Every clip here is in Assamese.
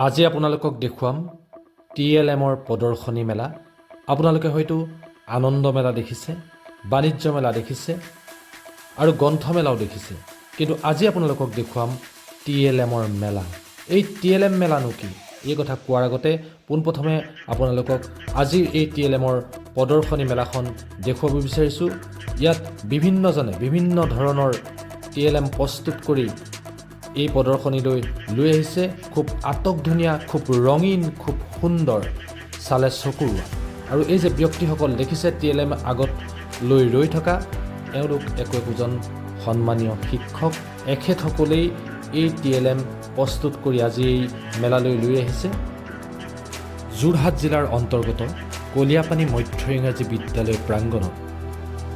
আজি আপোনালোকক দেখুৱাম টি এল এমৰ প্ৰদৰ্শনী মেলা। আপোনালোকে হয়তো আনন্দ মেলা দেখিছে, বাণিজ্য মেলা দেখিছে আৰু গ্ৰন্থমেলাও দেখিছে, কিন্তু আজি আপোনালোকক দেখুৱাম টি এল এমৰ মেলা। এই টি এল এম মেলানো কি, এই কথা কোৱাৰ আগতে পোনপ্ৰথমে আপোনালোকক আজিৰ এই টি এল এমৰ প্ৰদৰ্শনী মেলাখন দেখুৱাব বিচাৰিছোঁ। ইয়াত বিভিন্নজনে বিভিন্ন ধৰণৰ টি এল এম প্ৰস্তুত কৰি এই প্ৰদৰ্শনীলৈ লৈ আহিছে। খুব আটকধুনীয়া, খুব ৰঙীন, খুব সুন্দৰ, চালে চকুৰোৱা। আৰু এই যে ব্যক্তিসকল দেখিছে টি এল এম আগত লৈ ৰৈ থকা, এওঁলোক একো একোজন সন্মানীয় শিক্ষক। এখেতসকলেই এই টি এল এম প্ৰস্তুত কৰি আজি এই মেলালৈ লৈ আহিছে। যোৰহাট জিলাৰ অন্তৰ্গত কলীয়াপানী মধ্য ইংৰাজী বিদ্যালয় প্ৰাংগণত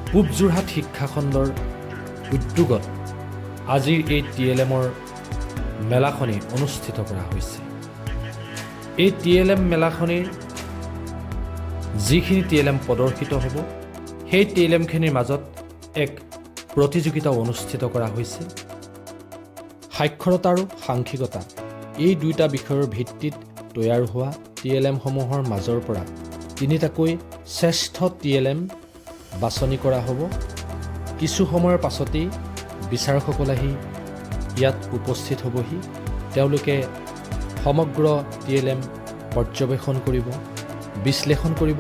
পূব যোৰহাট শিক্ষাখণ্ডৰ উদ্যোগত আজিৰ এই টি এল এমৰ মেলাখনি অনুষ্ঠিত কৰা হৈছে। এই টি এল এম মেলাখনিৰ যিখিনি টি এল এম প্ৰদৰ্শিত হ'ব, সেই টি এল এমখিনিৰ মাজত এক প্ৰতিযোগিতাও অনুষ্ঠিত কৰা হৈছে। সাক্ষৰতা আৰু সাংখ্যিকতা, এই দুয়োটা বিষয়ৰ ভিত্তিত তৈয়াৰ হোৱা টি এল এমসমূহৰ মাজৰ পৰা তিনিটাকৈ শ্ৰেষ্ঠ টি এল এম বাছনি কৰা হ'ব। কিছু সময়ৰ পাছতেই বিচাৰকসকল আহি ইয়াত উপস্থিত হ'বহি। তেওঁলোকে সমগ্ৰ টি এল এম পৰ্যবেক্ষণ কৰিব, বিশ্লেষণ কৰিব,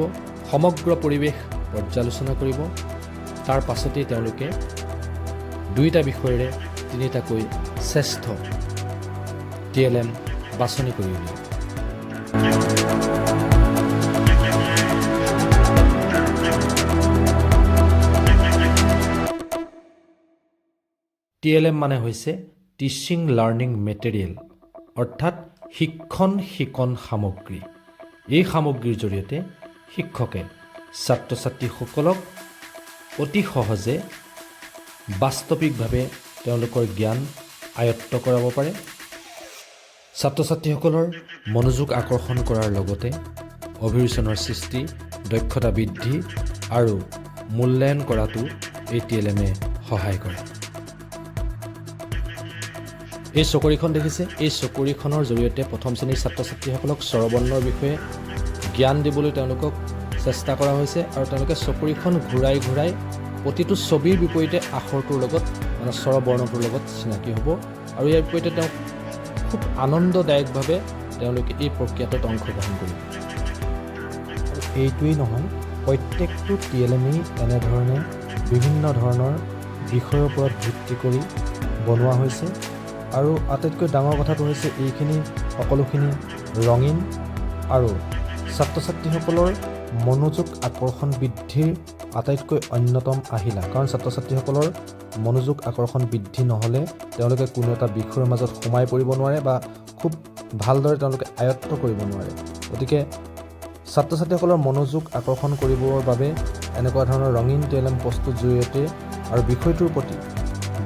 সমগ্ৰ পৰিৱেশ পৰ্যালোচনা কৰিব। তাৰ পাছতেই তেওঁলোকে দুয়োটা বিষয়েৰে তিনিটাকৈ শ্ৰেষ্ঠ টি এল এম বাছনি কৰি উলিয়াব। টি এল এম মানে হৈছে টিচিং লাৰ্ণিং মেটেৰিয়েল, অৰ্থাৎ শিক্ষণ শিকন সামগ্ৰী। এই সামগ্ৰীৰ জৰিয়তে শিক্ষকে ছাত্ৰ ছাত্ৰীসকলক অতি সহজে বাস্তৱিকভাৱে তেওঁলোকৰ জ্ঞান আয়ত্ব কৰাব পাৰে। ছাত্ৰ ছাত্ৰীসকলৰ মনোযোগ আকৰ্ষণ কৰাৰ লগতে অভিৰোচনৰ সৃষ্টি, দক্ষতা বৃদ্ধি আৰু মূল্যায়ন কৰাটো এই টি এল এমে সহায় কৰে। এই চকৰিখন দেখিছে, এই চকৰিখনৰ জৰিয়তে প্ৰথম শ্ৰেণীৰ ছাত্ৰ ছাত্ৰীসকলক স্বৰবৰ্ণৰ বিষয়ে জ্ঞান দিবলৈ তেওঁলোকক চেষ্টা কৰা হৈছে আৰু তেওঁলোকে চকৰিখন ঘূৰাই ঘূৰাই প্ৰতিটো ছবিৰ বিপৰীতে আখৰটোৰ লগত, মানে স্বৰবৰ্ণটোৰ লগত চিনাকি হ'ব আৰু ইয়াৰ বিপৰীতে তেওঁক খুব আনন্দদায়কভাৱে তেওঁলোকে এই প্ৰক্ৰিয়াটোত অংশগ্ৰহণ কৰিব। আৰু এইটোৱেই নহয়, প্ৰত্যেকটো টি এল এমেই এনেধৰণে বিভিন্ন ধৰণৰ বিষয়ৰ ওপৰত ভিত্তি কৰি বনোৱা হৈছে। আৰু আটাইতকৈ ডাঙৰ কথাটো হৈছে, এইখিনি সকলোখিনি ৰঙীন আৰু ছাত্ৰ ছাত্ৰীসকলৰ মনোযোগ আকৰ্ষণ বৃদ্ধিৰ আটাইতকৈ অন্যতম আহিলা। কাৰণ ছাত্ৰ ছাত্ৰীসকলৰ মনোযোগ আকৰ্ষণ বৃদ্ধি নহ'লে তেওঁলোকে কোনো এটা বিষয়ৰ মাজত সোমাই পৰিব নোৱাৰে বা খুব ভালদৰে তেওঁলোকে আয়ত্ব কৰিব নোৱাৰে। গতিকে ছাত্ৰ ছাত্ৰীসকলৰ মনোযোগ আকৰ্ষণ কৰিবৰ বাবে এনেকুৱা ধৰণৰ ৰঙীন টি এল এম প্ৰস্তুত জৰিয়তে আৰু বিষয়টোৰ প্ৰতি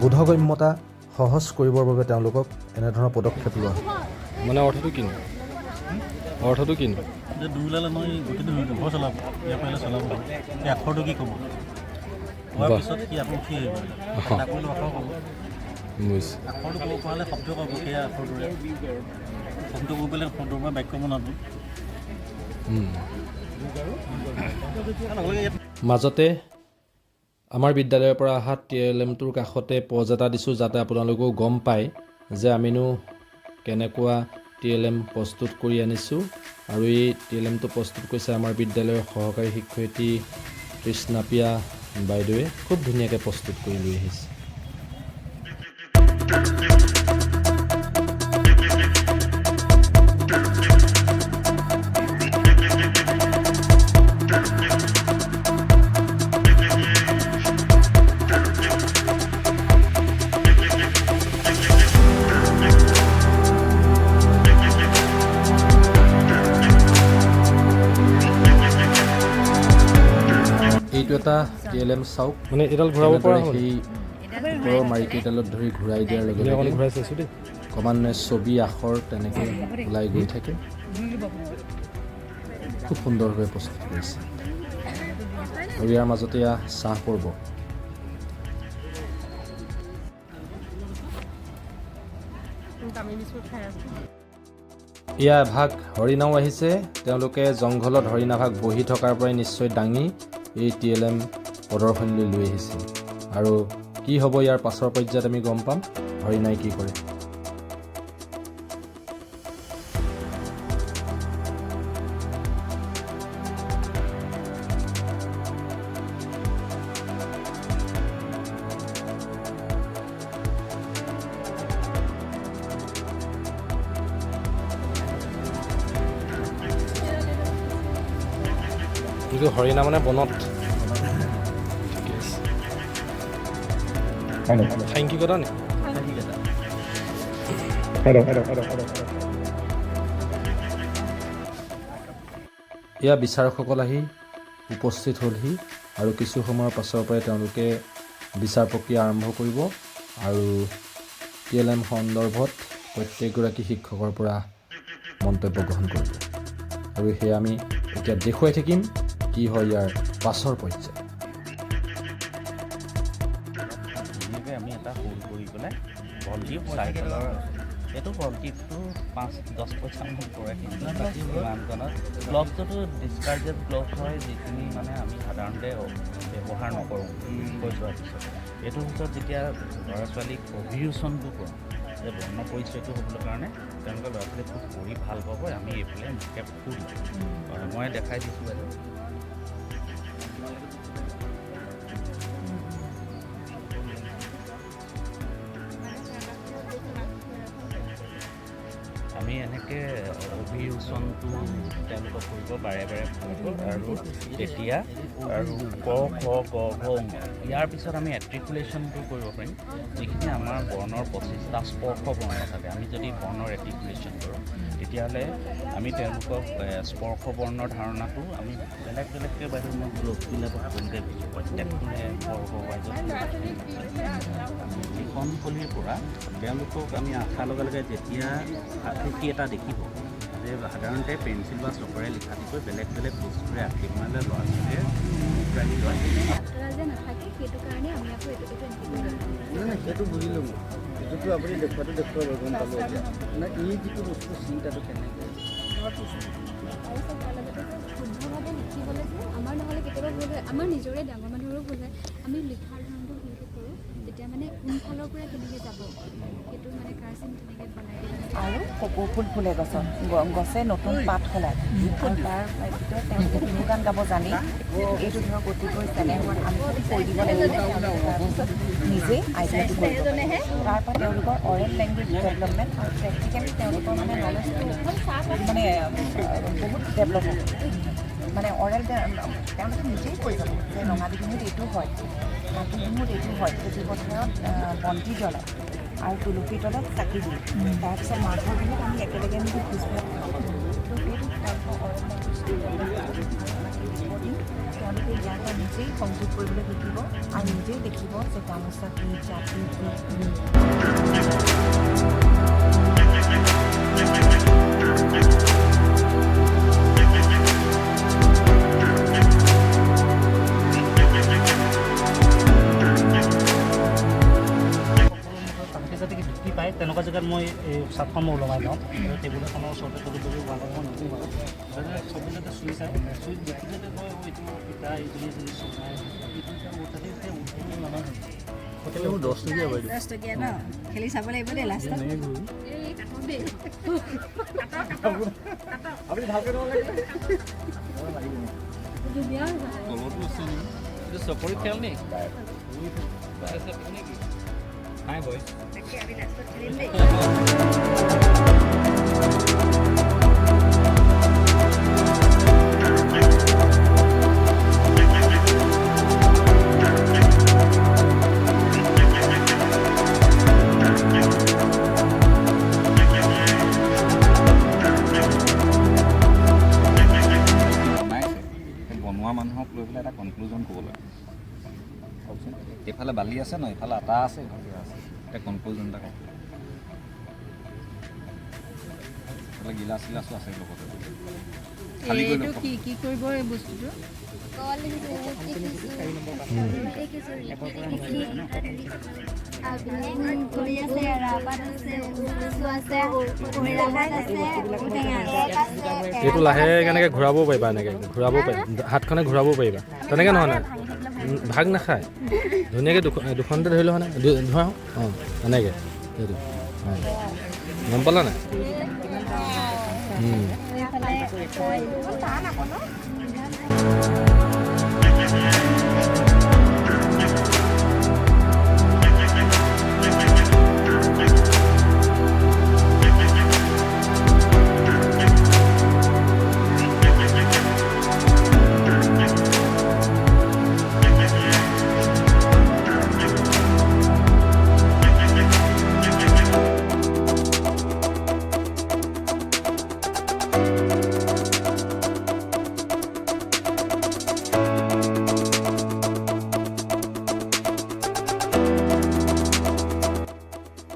বোধগম্যতা সহজ কৰিবৰ বাবে তেওঁলোকক এনেধৰণৰ পদক্ষেপ লোৱা হয়। মানে অৰ্থটো কিনো, অৰ্থটো কিনো? যে দুই ওলালে নহয়, গোটেইটো ঘৰ চলাব, ইয়াৰ পাৰিলে চলাব। এই আখৰটো কি ক'ব? কোৱাৰ পিছত সি আকৌ উঠি আহিব, আকৌ আখৰ ক'ব। বুজিছোঁ। আখৰটো ক'ব পৰা হ'লে শব্দ ক'ব। সেই আখৰটোৰে শব্দ ক'ব পাৰিলে শব্দৰ পৰা বাক্য বনাব। লগে লগে ইয়াত মাজতে আমাৰ বিদ্যালয়ৰ পৰা অহা টি এল এমটোৰ কাষতে পজ এটা দিছোঁ, যাতে আপোনালোকেও গম পায় যে আমিনো কেনেকুৱা টি এল এম প্ৰস্তুত কৰি আনিছোঁ। আৰু এই টি এল এমটো প্ৰস্তুত কৰিছে আমাৰ বিদ্যালয়ৰ সহকাৰী শিক্ষয়িত্ৰী কৃষ্ণাপিয়া বাইদেৱে। খুব ধুনীয়াকৈ প্ৰস্তুত কৰি লৈ আহিছে। এইটো এটা টি এল এম চাওক। মানে এইডাল ঘূৰাব পৰা কেনেদৰে হ'ল? সেই ওপৰৰ মাৰিকেইডালত ধৰি ঘূৰাই দিয়াৰ লগে অকণ লগে ঘূৰাই চাইছোঁ দেই। ক্ৰমান্বয়ে ছবি, আখৰ তেনেকৈ ওলাই গৈ থাকে। খুব সুন্দৰভাৱে প্ৰস্তুত কৰিছে। আৰু ইয়াৰ মাজতে এয়া চাহ পৰ্ব। দামী বিস্কুট খাই আছোঁ। এয়া এভাগ হৰিণাও আহিছে। তেওঁলোকে জংঘলত হৰিণাভাগ বহি থকাৰ পৰাই নিশ্চয় দাঙি এই টিএলএম প্ৰদৰ্শনীলৈ লৈ আহিছে আৰু কি হ'ব ইয়াৰ পাছৰ পৰ্যায়ত আমি গম পাম হৰিণাই কি কৰে। কিন্তু হৰিণা মানে বনত। ঠিকে আছে। ফাইংকিকতা নে? ঠিক আছে। এয়া বিচাৰকসকল আহি উপস্থিত হ'লহি আৰু কিছু সময়ৰ পাছৰ পৰাই তেওঁলোকে বিচাৰ প্ৰক্ৰিয়া আৰম্ভ কৰিব আৰু টিএলএম সন্দৰ্ভত প্ৰত্যেকগৰাকী শিক্ষকৰ পৰা মন্তব্য গ্ৰহণ কৰিব আৰু সেয়া আমি এতিয়া দেখুৱাই থাকিম কি হয় ইয়াৰ পাছৰ পৰ্যায়। ধুনীয়াকৈ আমি এটা হোল কৰি পেলাই ভল্টিভ চাইকেলৰ এইটো ভল্টিভটো 5-10 পইচামান পৰে, কিন্তু ইমানকণত গ্লভছটো ডিছকাৰ্জেড গ্লভছ হয়, যিখিনি মানে আমি সাধাৰণতে ব্যৱহাৰ নকৰোঁ হৈ যোৱাৰ পিছত। এইটোৰ পিছত যেতিয়া ল'ৰা ছোৱালীক অভিৰোচনটো কৰোঁ যে বৰ্ণ পৰিচয়টো হ'বলৈ কাৰণে তেওঁলোকে ল'ৰা ছোৱালীয়ে খুব কৰি ভাল পাব। আমি এইফালে মুখে ফুৰি মই দেখাই দিছোঁ বাইদেউ। আমি এনেকৈ অভিৰোচনটো তেওঁলোকক কৰিব বাৰে বাৰে কৰিব আৰু তেতিয়া আৰু ক খ গ ঘ ঙ, ইয়াৰ পিছত আমি এট্ৰিকুলেশ্যনটো কৰিব পাৰিম। যিখিনি আমাৰ বৰ্ণৰ 25টা স্পৰ্শ বৰ্ণ থাকে, আমি যদি বৰ্ণৰ এট্ৰিকুলেশ্যন কৰোঁ তেতিয়াহ'লে আমি তেওঁলোকক স্পৰ্শ বৰ্ণৰ ধাৰণাটো আমি বেলেগ বেলেগকৈ, বাইদেউ, মই গ্ল'ভবিলাকত আপোনালোকে প্ৰত্যেকটোৰে বৰ্গ ৱাইজত লিখনশৈলীৰ পৰা তেওঁলোকক আমি আশাৰ লগে লগে যেতিয়া আকৃতি এটা দেখিব যে সাধাৰণতে পেঞ্চিল বা চকৰে লিখাতকৈ বেলেগ বেলেগ বস্তুৰে আঁকি বনালে ল'ৰা ছোৱালীয়ে অনুপ্ৰাণিত হয়। আঁতৰা যে নাথাকে, সেইটো কাৰণে আমি আকৌ এইটো এনেকৈ কৰি ৰাখোঁ। নাই নাই, সেইটো বুজিলোঁ মই। সেইটোতো আপুনি দেখুৱাটো দেখুৱাব, গম পালোঁ। এতিয়া মানে এই যিটো বস্তু চিন্তাটো কেনেকৈ আৰু ছাৰ, তাৰ লগতে যে শুদ্ধভাৱে লিখিবলৈ যে আমাৰ নহ'লে কেতিয়াবা ভুল হয়, আমাৰ নিজৰে ডাঙৰ মানুহৰো ভুল হয়। আমি লিখাৰ ধৰণটো ভুলকৈ কৰোঁ, তেতিয়া মানে কোনফালৰ পৰা কেনেকৈ যাব সেইটো মানে কাৰচিন তেনেকৈ বনাই দিব লাগে। আৰু কপৌ ফুল ফুলে গছত, গছে নতুন পাত সলায় আৰু তাৰ ভিতৰত তেওঁলোকে বিহু গান গাব জানেই। এইটো ধৰক অতিকৈ চেনেহত আমি খালি কৈ দিব লাগিব, তেওঁলোকে তাৰপিছত নিজেই আইডিয়াটো কৰিব পাৰে। তাৰপৰা তেওঁলোকৰ অৰেল লেংগুৱেজ ডেভেলপমেণ্ট আৰু প্ৰেক্টিকেলি তেওঁলোকৰ মানে নলেজটো মানে বহুত ডেভেলপ হ'ব। মানে অৰেল তেওঁলোকে নিজেই কৈ যাব যে ৰঙালী বিহুত এইটো হয়, কাতি বিহুত এইটো হয়, খেতি পথাৰত বন্তি জ্বলায় আৰু তুলসীৰ তলত চাকি দিয়ে, তাৰপিছত মাঘৰ বিহুত আমি একেলগে মিলি ভোজ ভাত খাওঁ। তো সেইটো তেওঁলোকৰ অৰেল লেংগুৱেজটো ৰেকৰ্ডিং তেওঁলোকে ইয়াৰ পৰা নিজেই সংযোগ কৰিবলৈ শিকিব আৰু নিজেই দেখিব যে গামোচা কি, জাপি কি। তাহাঁতি যাতে ঢুকি পায় তেনেকুৱা জেগাত মই এই চাৰ্টখন মই ওলমাই লওঁ আৰু টেবুল এখনৰ ওচৰতে থৈ দিওঁ, ৱালত মই নিদিওঁ বাৰু, যাতে চবে যাতে চুই চায়, চুই দেখি যাতে কয়, "অ, এইটো পিতা এইজনী এজনী চলাই এইটো এতিয়া মোৰ তাতে এতিয়া উঠিব নালাগে।" 10 টকীয়া বাইদেউ। 10 টকীয়া ন? খেলি চাব লাগিব দেই লাষ্টত। এই কাটক দেই। আপুনি ভালকৈ দিব লাগিলে। ধুনীয়া হয়। চকৰি খেল নি? তাকে আমি লাষ্টত খেলিম দেই। বনাইছে, সেই বনোৱা মানুহক লৈ পেলাই এটা কনক্লুজন ক'ব লাগে। কওকচোন, এইফালে বালি আছে ন, এইফালে আটা আছে, এইফালে কিবা আছে, এতিয়া কনক্লুজন এটা কওক। এইফালে গিলাচ চিলাচো আছে লগতে, খালী কৰি এইটো লওক। কি কি কৰিব এই বস্তুটো? কল দেখিছোঁ, উট দেখিছোঁ, দেখিছোঁ, গুৰি আছে, ৰাপাত আছে, কচু আছে, ৰাপাত আছে, ঔটেঙা আছে। এইটো লাহেকৈ এনেকৈ ঘূৰাব পাৰিবা, এনেকৈ ঘূৰাব পাৰিবা, হাতখনে ঘূৰাব পাৰিবা। তেনেকৈ নহয় নহয়, ভাগ নাখায়। ধুনীয়াকৈ দুখন দুখনতে ধৰি লোৱা নাই, ধৰা। অঁ, এনেকৈ এইটো। অঁ, গম পালা নাই?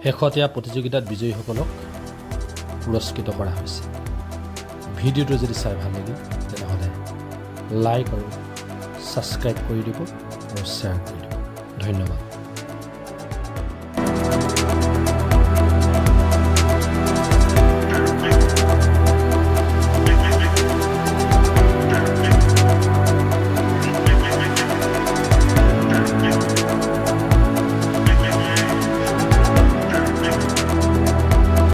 শেহতীয়া প্ৰতিযোগিতাত বিজয়ীসকলক পুৰস্কৃত কৰা হৈছে। ভিডিঅ'টো যদি চাই ভাল লাগিল, তেনেহ'লে লাইক আৰু ছাবস্ক্ৰাইব কৰি দিব আৰু শ্বেয়াৰ কৰি দিব। ধন্যবাদ।